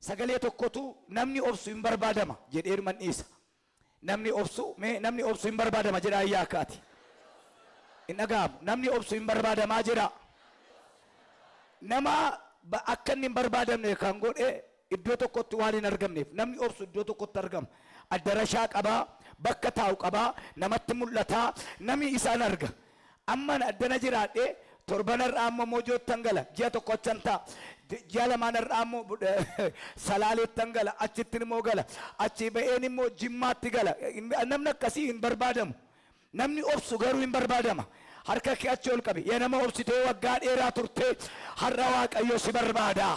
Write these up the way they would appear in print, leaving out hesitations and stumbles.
Sagalee tokkotu namni obsu hin barbaadama jedhee dhiisa. Namni obsu mee namni obsu hin barbaadama jedha ayyaa akkaati. Hin dhaga'amu. Namni obsu hin barbaadamaa jedha. Nama akka inni hin barbaadamne kan godhe iddoo tokkotti waan hin argamneef namni obsu iddoo tokkotti argama. Addarashaa qabaa, bakka taa'u qabaa, namatti mul'ataa, namni isaan arga. Amma addana jiraadhee torban har'aa ammoo Moojoottan gala, ji'a tokko achan ta'a. Ji'a lamaan har'aa ammoo Salaaleettan gala, achitti immoo gala, achi ba'een immoo Jimmaatti gala. Namni akkasii hin barbaadamu. Namni obsu garuu hin barbaadama. Harka kee achi ol qabi. Yaa nama obsitee waggaa dheeraa turtee har'a Waaqayyo si barbaada.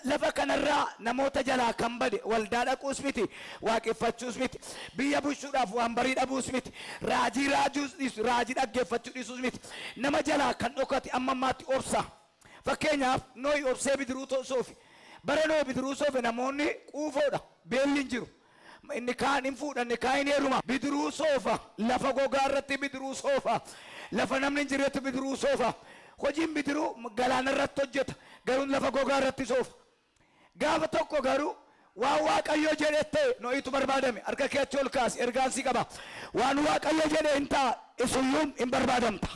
Lafa kanarraa namoota jalaa kan bade waldaa dhaquus miti, waaqeffachuus miti, biyya bulchuudhaaf waan barii dhabuus miti, raajii raajuus dhiisu, raajii dhaggeeffachuu dhiisuus miti. Nama jalaa kan dhokate amma ammaatti obsa. Fakkeenyaaf Noohi obsee bidiruu soofe. Bara Noohi bidiruu soofe namoonni quufoodha, beelli hin jiru. Inni kaan hin fuudha, inni kaan hin heeruma. Bidiruu soofa, lafa gogaa irratti bidiruu soofa, lafa namni hin jirretti bidiruu soofa. Hojiin bidiruu galaana irratti hojjeta, garuu lafa gogaa irratti soofa. Gaafa tokko garuu waan Waaqayyo jedhe ta'e Nohitu barbaadame. Harka kee achi ol kaasi, ergaan si qaba. Waan Waaqayyo jedhe hin ta'a, isuyyuu hin barbaadamta.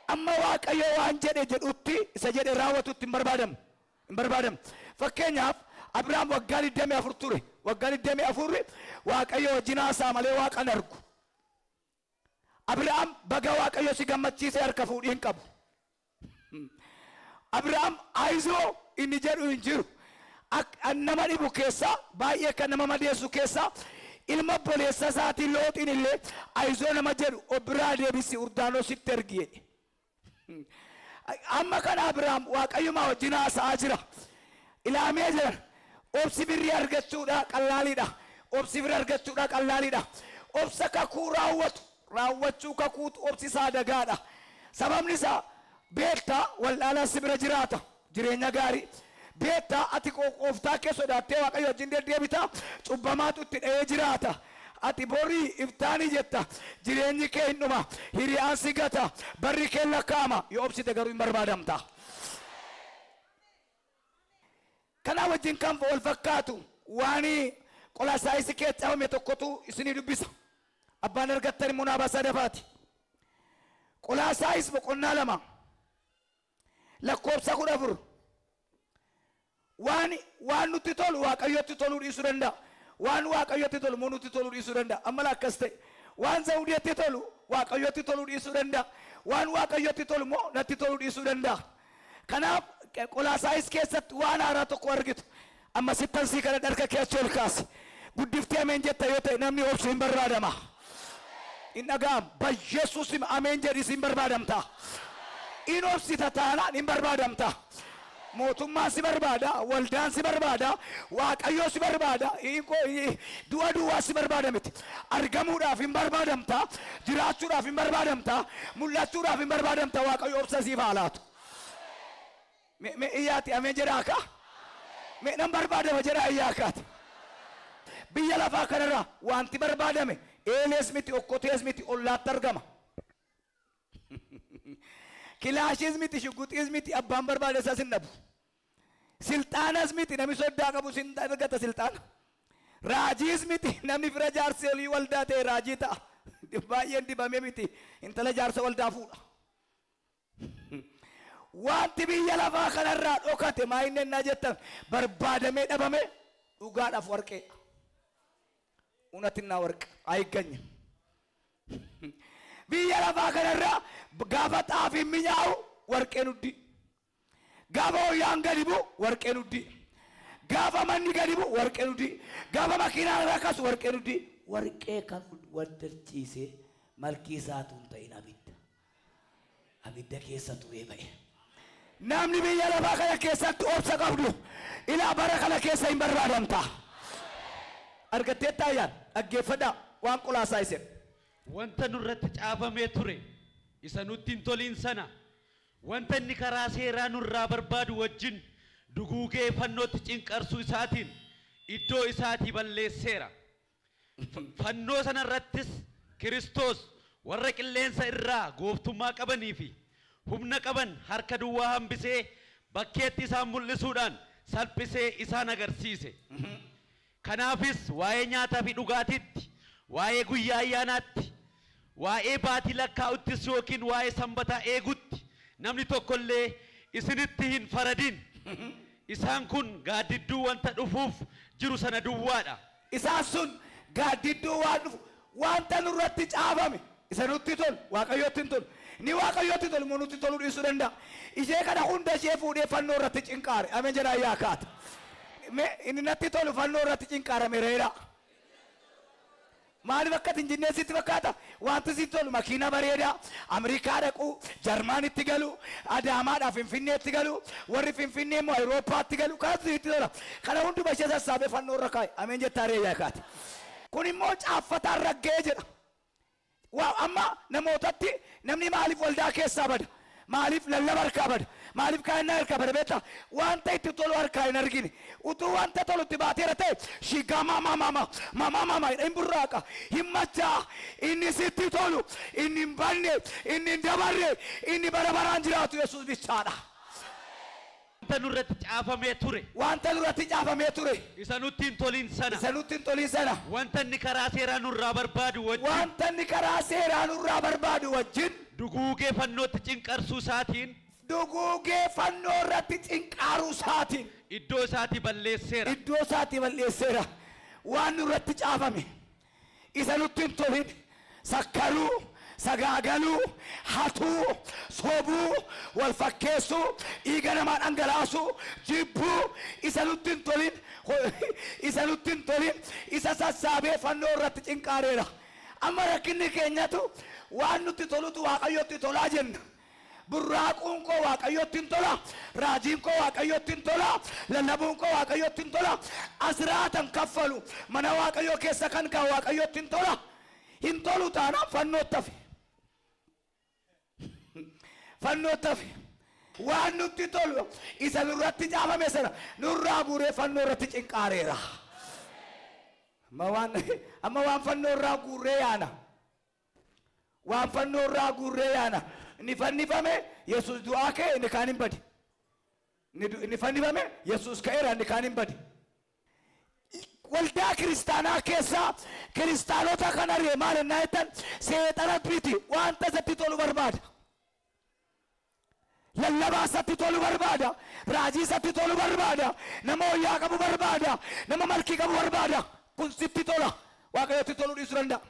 Amma Waaqayyo waan jedhe jedhutti isa jedhe raawwatutti hin barbaadamu. Hin barbaadamu. Fakkeenyaaf Abrahaam waggaa 24 ture. Waggaa 24 Waaqayyo wajjin haasa'a malee Waaqa hin argu. Abrahaam baga Waaqayyo si gammachiise harka fuudhii hin qabu. Abrahaam ayizoo inni jedhu hin jiru. Nama dhibu keessaa baay'ee kan nama madeessu keessaa ilma obboleessa isaatiin Looxiin illee ayizoo nama jedhu obbiraa deebisi Urdaanositti ergi jedhe. Amma kana Abrahaam Waaqayyumaa wajjin haasa'aa jira. Ilaamee jira. Obsi birrii argachuudha qallaaliidha. Obsi birrii argachuudha qallaaliidha. Obsa kakuu raawwatu raawwachuu kakuutu obsi isaa dagaadha. Sababni isaa beektaa wallaalaa si bira jiraata jireenya gaarii. Beektaa ati gooftaa kee sodaattee Waaqayyo wajjin deddeebita, cubbamaatu itti dha'ee jiraata. Ati borii iftaanii jetta, jireenyi kee hin dhuma, hiriyaan si gata, barri kee lakkaa'ama. Yoo obsite garuu hin barbaadamta. Kanaa wajjin kan wal fakkaatu waan Qolaasaayisii keessa caafame tokkotu isinii dubbisa. Abbaan argattan immoo naa baasaa dafaati. Qolaasaayis boqonnaa 2 lakkoofsa 14. Waan nutti tolu Waaqayyotti toluu dhiisuu danda'a. Waan Waaqayyotti tolu immoo nutti toluu dhiisuu danda'a. Amma akkas ta'e. Waan Zawudiitti tolu Waaqayyotti toluu dhiisuu danda'a. Waan Waaqayyotti tolu immoo natti toluu dhiisuu danda'a. Kanaaf Qolaasaayis keessatti waan haaraa tokko argitu. Amma sittan sii kana harka kee achi ol kaasi. Guddiftee ameen jetta yoo ta'e namni obsu hin barbaadama. Hin dhaga'amu. Bayyesuus ameen jedhis hin barbaadamta. In obsita taanaan hin barbaadamta. Mootummaan si barbaada, waldaan si barbaada, Waaqayyo si barbaada, du'a duwwaa si barbaada miti. Argamuudhaaf hin barbaadamta, jiraachuudhaaf hin barbaadamta, mul'achuudhaaf hin barbaadamta. Waaqayyo obsa siif haa laatu. Me iyyaati ameen jedhaa ka? Me nan barbaadama jedhaa iyyaa kaati. Biyya lafaa kanarraa wanti barbaadame eelees miti, okkotees miti, ollaatti argama. Kilaashiis miti, shugguxiis miti, abbaan barbaade isaas hin dhabu. Silxaanas miti, namni soddaa qabu sin argata silxaana. Raajiis miti, namni fira jaarsa olii waldaa ta'e raajii ta'a. Baay'een dibamee miti, intala jaarsa waldaa fuudha. Wanti biyya lafaa kanarraa dhokate maa inni ennaa jettan barbaadamee dhabame dhugaadhaaf warqeedha. Unatinaa warqa ayiganya. Biyya lafaa kanarraa gaafa xaafiin mi'aawu warqeen uddi. Gaafa hoyyaan gadi bu'u warqeen uddi. Gaafa manni gadi bu'u warqeen uddi. Gaafa makiinaan rakkasu warqeen uddi. Warqee kan waddalchiisee malkii isaatu hin ta'in abidda. Abidda keessa turee ba'e. Namni biyya lafaa kana keessatti obsa qabdu ilaa bara kana keessa hin barbaadamta. Argattee taayyaan dhaggeeffadhaa waan Qolaasaa isin. Wanta nurratti caafamee ture isa nutti hin toliin sana wanta inni karaa seeraa nurraa barbaadu wajjin duguugee fannootti cinqarsuu isaatiin iddoo isaatii balleesseera. Fannoo sanarrattis Kiristoos warra qilleensa irraa gooftummaa qabanii fi humna qaban harka duwwaa hambisee bakkeetti isaan mul'isuudhaan salphisee isaan agarsiise. Kanaafis waa'ee nyaataa fi dhugaatiitti, waa'ee guyyaa ayyaanaatti, waa'ee baatii lakkaa'uttis yookiin waa'ee sanbataa eegutti namni tokkollee isinitti hin faradin. Isaan kun gaaddidduu wanta dhufuuf jiru sana duwwaadha. Isaan sun gaaddidduu waan dhufu wanta nurratti caafame isa nutti tolu Waaqayyotti hin tolu. Ni Waaqayyotti tolu immoo nutti toluu dhiisuu danda'a. Ishee kana hunda ishee fuudhee fannoo irratti cinqaare. Ameen jedhaa yaa kaata. Inni natti tolu fannoo irratti cinqaarame reera. Maaliif akka hin jennee sitti fakkaata? Wanti sitti tolu makiina bareedaa, Ameerikaa dhaquu, Jarmaanitti galu, Adaamaadhaa Finfinneetti galu, warri Finfinnee immoo Awurooppaatti galu, kanatu sitti tola. Kana hunduma ishee sassaabee fannoo irra kaa'e. Ameen jettaa reeyyaa kaate. Kun immoo caaffataan raggee jedha. Amma namootatti namni maaliif waldaa keessaa bada? Maaliif lallaba harkaa bada? Maaliif kaa'annaa harkaa bada beektaa? Wanta itti tolu harkaa hin argine. Utuu wanta tolu itti baateera ta'e shigaa mama mama mama mama hin burraaqa hin machaa inni sitti tolu inni hin banne inni hin dabarre inni bara baraan jiraatu Yesuus bichaadha. Wanta nurratti caafamee ture. Wanta nurratti caafamee ture. Isa nutti hin tolin sana. Isa nutti hin tolin sana. Wanta inni karaa seeraa nurraa barbaadu wajjin. Wanta inni karaa seeraa nurraa barbaadu wajjin. Duguugee fannootti cinqarsuu isaatiin. Duguugee fannoo irratti cinqaaruu isaatiin. Iddoo isaatii balleesseera. Iddoo isaatii balleesseera. Waan nurratti caafame. Isa nutti hin tolin. Sakkaruu. Sagaagaluu, hatuu, sobuu, wal fakkeessuu, dhiiga namaa dhangalaasuu, jibbuu, isa nutti hin tolin, isa nutti hin tolin, isa sassaabee fannoo irratti cinqaareera. Amma rakkinni keenyatu waan nutti tolutu Waaqayyotti tolaa jenna. Burraaquun koo Waaqayyotti hin tola, raajiin koo Waaqayyotti hin tola, lallabuun koo Waaqayyotti hin tola, asraatan kaffalu mana Waaqayyoo keessa kan kaa'u Waaqayyotti hin tola. Hin tolu taanaan fannootti hafe. Fannootti hafe. Waan nutti tolu isa nurratti caafame sana nurraa guuree fannoo irratti cinqaareera. Amma waan fannoo irraa guurree yaana. Waan fannoo irraa guurree yaana. Inni fannifame Yesuus du'aa ka'e inni kaan hin bade. Inni fannifame Yesuus ka'eera inni kaan hin bade. Waldaa kiristaanaa keessaa kiristaanota kana ree maal ennaa jettan seexana miti wanta isatti tolu barbaada. Lallabaa isatti tolu barbaada. Raajii isatti tolu barbaada. Nama wayyaa qabu barbaada. Nama malkii qabu barbaada. Kun sitti tola. Waaqayyotti toluu dhiisuu danda'a.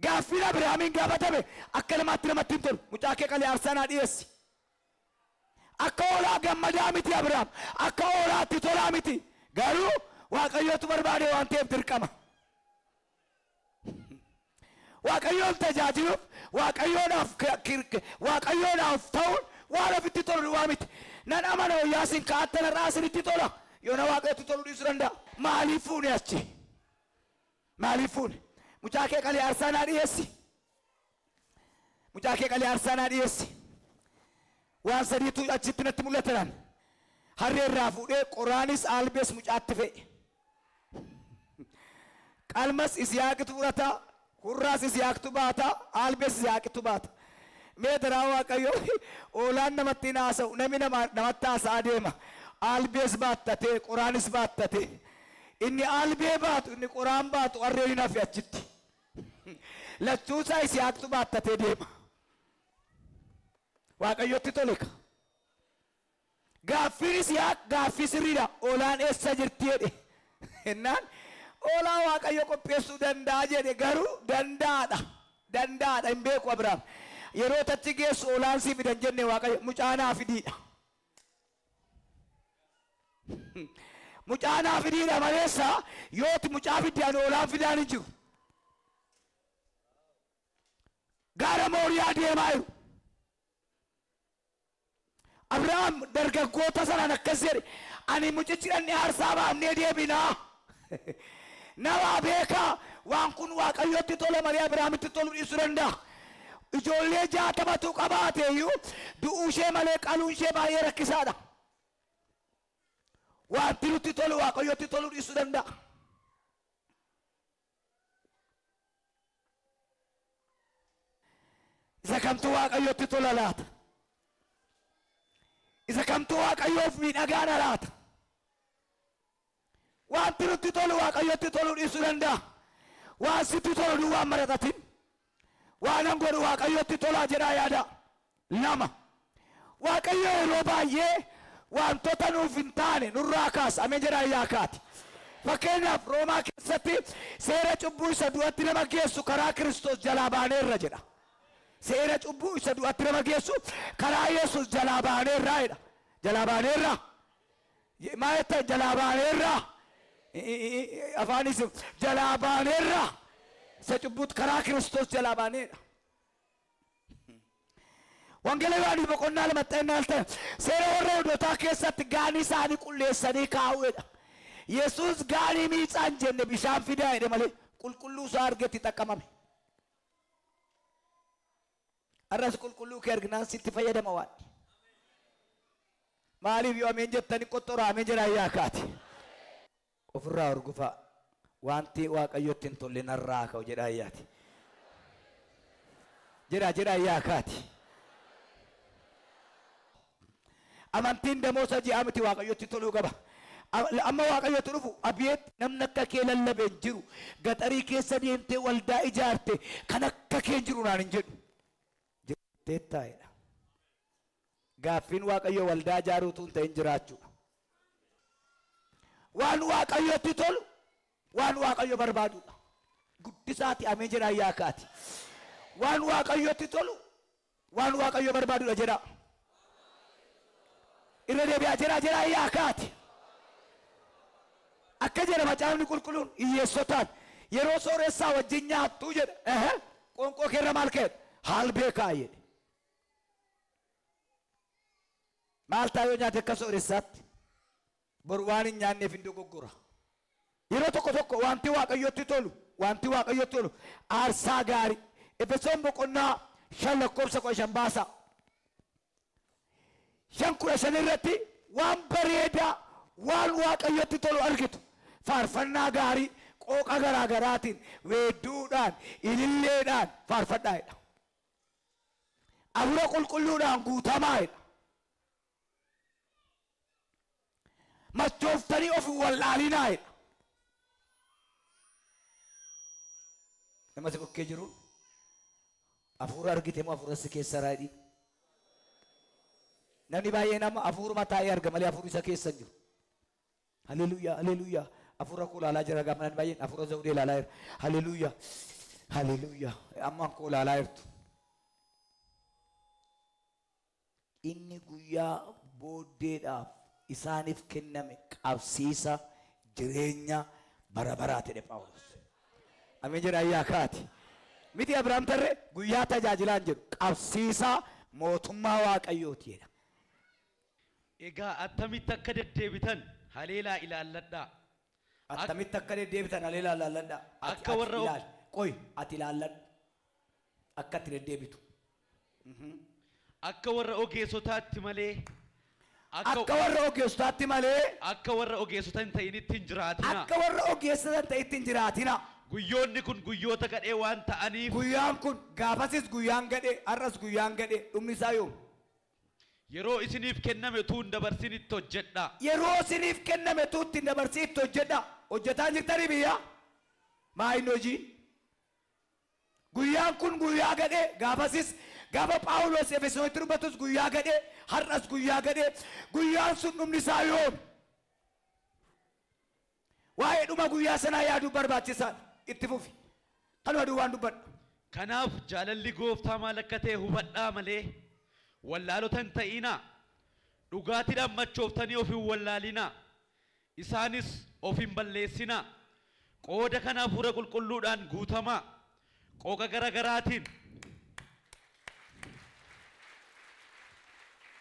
Gaaffiin Abiraamiin gaafatame akka namaatti namatti hin tolu. Mucaa kee qalee aarsaa naa dhiyeessi. Akka hoolaa gammadaa miti Abiraam. Akka hoolaatti tolaa miti. Garuu Waaqayyootu barbaade waan ta'eef dirqama. Waaqayyoon tajaajiluuf Waaqayyoodhaaf ta'uun waan ofitti tolu waa miti. Nan amana wayyaa isin kaa'attan irraa isinitti tola. Yoona Waaqayyotti toluu dhiisuu danda'a. Maaliif fuune achi? Maaliif fuune? Mucaa kee qalee aarsaa naa dhiyeessi. Mucaa kee qalee aarsaa naa dhiyeessi. Waan sadiitu achitti natti mul'atan. Harree irraa fuudhee qoraanis albees mucaatti fe'e. Qalmas Isiyaaqitu fudhata, hurraas Isiyaaqtu baata, albees Isiyaaqitu baata. Mee daraa Waaqayyo oolaan namatti hin haasa'u, namni namatti haasa'aa deema. Albees baattatee, qoraanis baattatee. Inni albee baatu, inni qoraan baatu harreen hin hafe achitti. Lachuusaa Isiyaaqtu baattatee deema. Waaqayyotti tole ka. Gaaffiin Isiyaaq gaaffii sirriidha. Oolaan eessa jirti jedhe. Ennaan oolaa Waaqayyo qopheessuu danda'a jedhe garuu danda'aadha. Danda'aadha hin beeku Abiraam. Yeroo tachi geessu oolaan sii fidan jenne Waaqayyo mucaa naa fidiidha. Mucaa naa fidiidha maleessa yooti mucaa fidaan oolaan fidaan hin jiru. Gaara Mooriyaa deemaa jiru. Abiraam dargaggoota sanaan akkas jedhe ani mucichi dhanni aarsaa baafnee deebinaa. Nama beekaa waan kun Waaqayyotti tola malee Abiraamitti toluu dhiisuu danda'a. Ijoollee 60tu qabaate iyyuu du'uu ishee malee qaluun ishee baay'ee rakkisaadha. Wanti nutti tolu Waaqayyotti toluu dhiisuu danda'a. Isa kamtu Waaqayyotti tola laata? Isa kamtu Waaqayyoof miidhagaadha laata? Wanti nutti tolu Waaqayyotti toluu dhiisuu danda'a. Waan sitti tolu duwwaan maratatin. Waanan godhu Waaqayyotti tolaa jedhaa yaada. 2. Waaqayyo yeroo baay'ee wantoota nuuf hin taane nurraa kaasa. Ameen jedhaa yaakaati. Fakkeenyaaf Roomaa keessatti seera cubbuu isa du'atti nama geessu karaa Kiristoos jalaa baaneerra jedha. Seera cubbuu isa du'atti nama geessu karaa Yesuus jalaa baaneerra jedha. Jalaa baaneerra. Maal jettan jalaa baaneerra? Afaanis jalaa baaneerra. Isa cubbuutti karaa Kiristoos jalaa baaneerra. Wangeela Yohaannis boqonnaa 2 xennaa ta'e seera warra Yihuudootaa keessatti gaanii isaanii qulleessanii kaa'uudha. Yesuus gaanii miicaan jenne bishaan fidaa jedhe malee qulqulluu isaa argetti xaqqamame. Arras qulqulluu kee arginaan sitti fayyadama waan. Maaliif yoo ameen jettani qoxxoraa ameen jedhaa yaakaati. Ofirraa hordofaa wanti Waaqayyotti hin tolle narraa ka'u jedhaa yaati. Jedhaa jedhaa yaakaati. Amantiin damoosa ji'a miti Waaqayyotti toluu qaba. Amma Waaqayyotti dhufu abiyeet namni akka kee lallabee hin jiru. Gaxarii keessa deemtee waldaa ijaarte kan akka kee hin jiru naan hin jedhu. Jettee taa'edha. Gaaffiin Waaqayyo waldaa ijaaruutu hin ta'in jiraachuudha. Waan Waaqayyotti tolu waan Waaqayyo barbaadudha. Guddisaati ameen jedhaa yaakaati. Waan Waaqayyotti tolu waan Waaqayyo barbaadudha jedhaa. Irra deebi'aa jedhaa jedhaa yaakaati. Akka jedha macaafni qulqulluun hiyyeessotaan yeroo sooressaa wajjin nyaattuu jedha. Qoonqoo keerra maal ka'edha? Haal beekaa jedhe. Maal ta'a yoo nyaate akka sooressaatti? Bor waan hin nyaanneef hin dogoggora. Yeroo tokko tokko wanti Waaqayyotti tolu, wanti Waaqayyotti tolu aarsaa gaarii. Efesoon boqonnaa 5 lakkoofsa 15 baasa. 5:15 irratti waan bareedaa waan Waaqayyotti tolu argitu. Faarfannaa gaarii qooqa garaa garaatiin weedduudhaan ililleedhaan faarfadhaa jedha. Hafuura qulqulluudhaan guutamaa jedha. Machooftanii of hin wallaalinaa jedha. Nama si bukkee jiruun hafuura argite moo hafuura si keessa raadhi? Namni baay'een amma hafuuruma taa'ee arga malee hafuurri isa keessa hin jiru. Haleluuyaa haleluuyaa. Hafuura koo ilaalaa jira gaafa namni baay'een hafuura Zawudee ilaalaa jira. Haleluuyaa haleluuyaa. Amma koo ilaalaa jirtu. Inni guyyaa booddeedhaaf isaaniif kenname qabsiisa jireenya bara baraa jedhe Phaawulos. Ameen jedha yaakaati. Miti Abrahaam tarree guyyaa tajaajilaan jedhu qabsiisa mootummaa Waaqayyooti jedha. Egaa attamitti akka deddeebitan haleelaa ilaalladhaa. Attamitti akka deddeebitan haleelaa ilaalladhaa. Akka warra Qoy ati ilaalladhu akka ati deddeebitu. Akka warra ogeessotaatti malee Akka warra ogeessotaatti malee akka warra ogeessota hin ta'initti hin jiraatina. Akka warra ogeessota hin ta'initti hin jiraatina. Guyyoonni kun guyyoota gadhee waan ta'aniif guyyaan kun gaafasis guyyaan gadhee har'as guyyaan gadhee dhumni isaa yoom? Yeroo isiniif kenname utuu hin dabarsin itti hojjedhaa. Yeroo isiniif kenname utuu itti hin dabarsin itti hojjedhaa. Hojjetaa jirtanii biyya? Maa inni hojii? Guyyaan kun guyyaa gadhee gaafasis gaafa Phaawulos Efesoonitti dubbatus guyyaa gadhee har'as guyyaa gadhee guyyaan sun dhumni isaa yoom? Waa'ee dhuma guyyaa sanaa yaaduu barbaachisaadha. Itti fufi. Kanuma duwwaan dubbadha. Kanaaf jaalalli gooftaa maal akka ta'e hubadhaa malee wallaalota hin ta'inaa. Dhugaatiidhaan machooftanii of hin wallaalinaa. Isaanis of hin balleessinaa. Qooda kana hafuura qulqulluudhaan guutamaa. Qooqa gara garaatiin.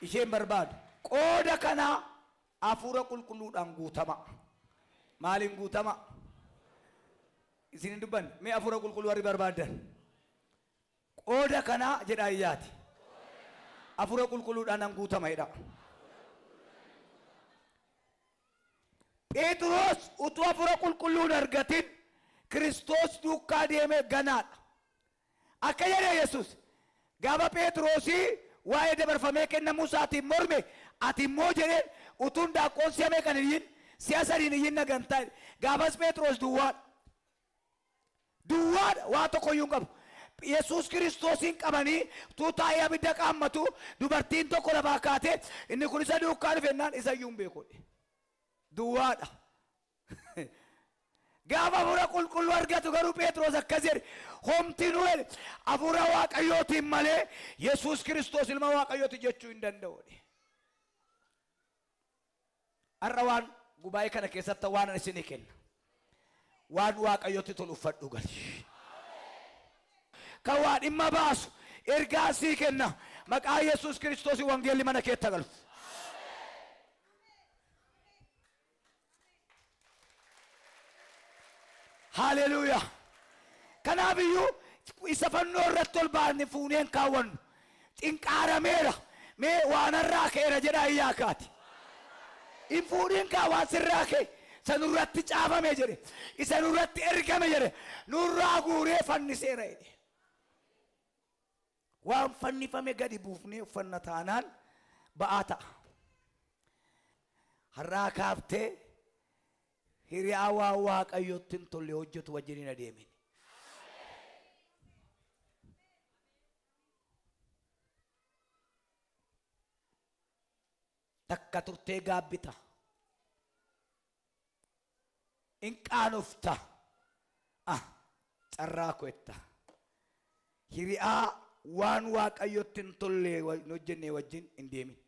Isheen barbaadu. Qooda kana hafuura qulqulluudhaan guutamaa. Maaliin guutamaa? Isin hin dubbanne mee hafuura qulqulluu warri barbaadan? Qooda kana jedha iyyaati. Hafuura qulqulluudhaan nan guutama jedha. Phexros utuu hafuura qulqulluun argatin Kiristoos duukaa deemee ganaadha. Akka jedhe Yesuus gaafa Phexrosii waa'ee dabarfamee kennamuu isaatiin morme Ati immoo jedheen utuun daaqoon si'a meeqan iyyin si'a sadiin iyyin nagantaa jedhe. Gaafas Phexros duwwaadha. Duwwaadha waa tokko iyyuu hin qabu. Yesuus Kiristoosiin qabanii utuu taa'ee abidda qaammatu dubartiin tokko lafaa kaatee inni kun isa duukaa dhufe jennaan isa iyyuu hin beeku. Duwwaadha. Gaafa hafuura qulqulluu argatu garuu Phexros akkas jedhe homtinuu jedhe hafuura Waaqayyootiin malee Yesuus Kiristoos ilma Waaqayyooti jechuu hin danda'u. Har'a waan gubaa'ee kana keessatti waan ani isinii kenna. Waan Waaqayyotti tolu uffadhu gali. Kan waa dhimma baasu ergaa sii kenna. Maqaa Yesuus Kiristoos wangeelli mana keetti galu. Haleluuyaa. Kanaaf iyyuu isa fannoo irratti ol baanne fuuneen kaawwannu. Xinqaarameera. Mee waan irraa ka'eera jedhaa iyyaa kaati. Hin fuudhin kaa waan sirraa ka'e. Isa nurratti caafame jedhe. Isa nurratti ergame jedhe. Nurraa guuree fanniseera jedhe. Waan fannifame gadi buufnee uffanna taanaan ba'aa ta'a. Har'aa kaaftee hiriyaa waan Waaqayyotti hin tolle hojjetu wajjin hin adeemin. Takka turtee gaabbita. In qaanofta. Ah, carraa koo jetta. Hiriyaa waan Waaqayyotti hin tolle hin hojjenne wajjin hin deemin.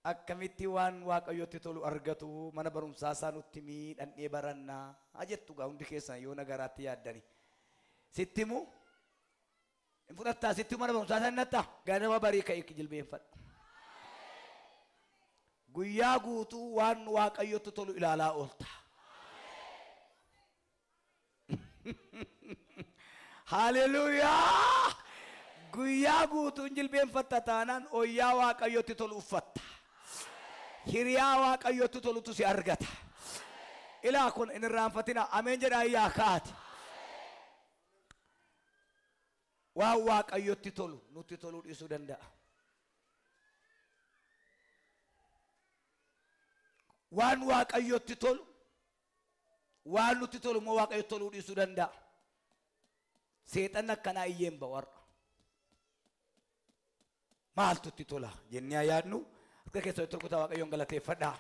Akkamitti waan Waaqayyotti tolu argatu mana barumsaa isaa nutti miidhandhee barannaa jettu gaa hundi keessan yoo nagaraatti yaaddani. Sitti himu hin fudhattaa sitti himu mana barumsaa isaa hin nattaa ganama barii ka'ee jilbeenfadhu. Guyyaa guutuu waan Waaqayyotti tolu ilaalaa oolta. Haleluuyaa! Guyyaa guutuun jilbeenfatta taanaan oyyaa Waaqayyotti tolu uffatta. Hiriyaa Waaqayyotti tolutu si argata. Ilaa kun hin irraanfatina. Ameen jedhaa iyyaa kaati. Waan Waaqayyotti tolu nutti toluu dhiisuu danda'a. Waan Waaqayyotti tolu waan nutti tolu immoo Waaqayyotti toluu dhiisuu danda'a. Seexanni akkanaa iyyeen ba'u har'a. Maaltu itti tola jennee yaadnu harka keessatti tokko Waaqayyoon galateeffadhaa.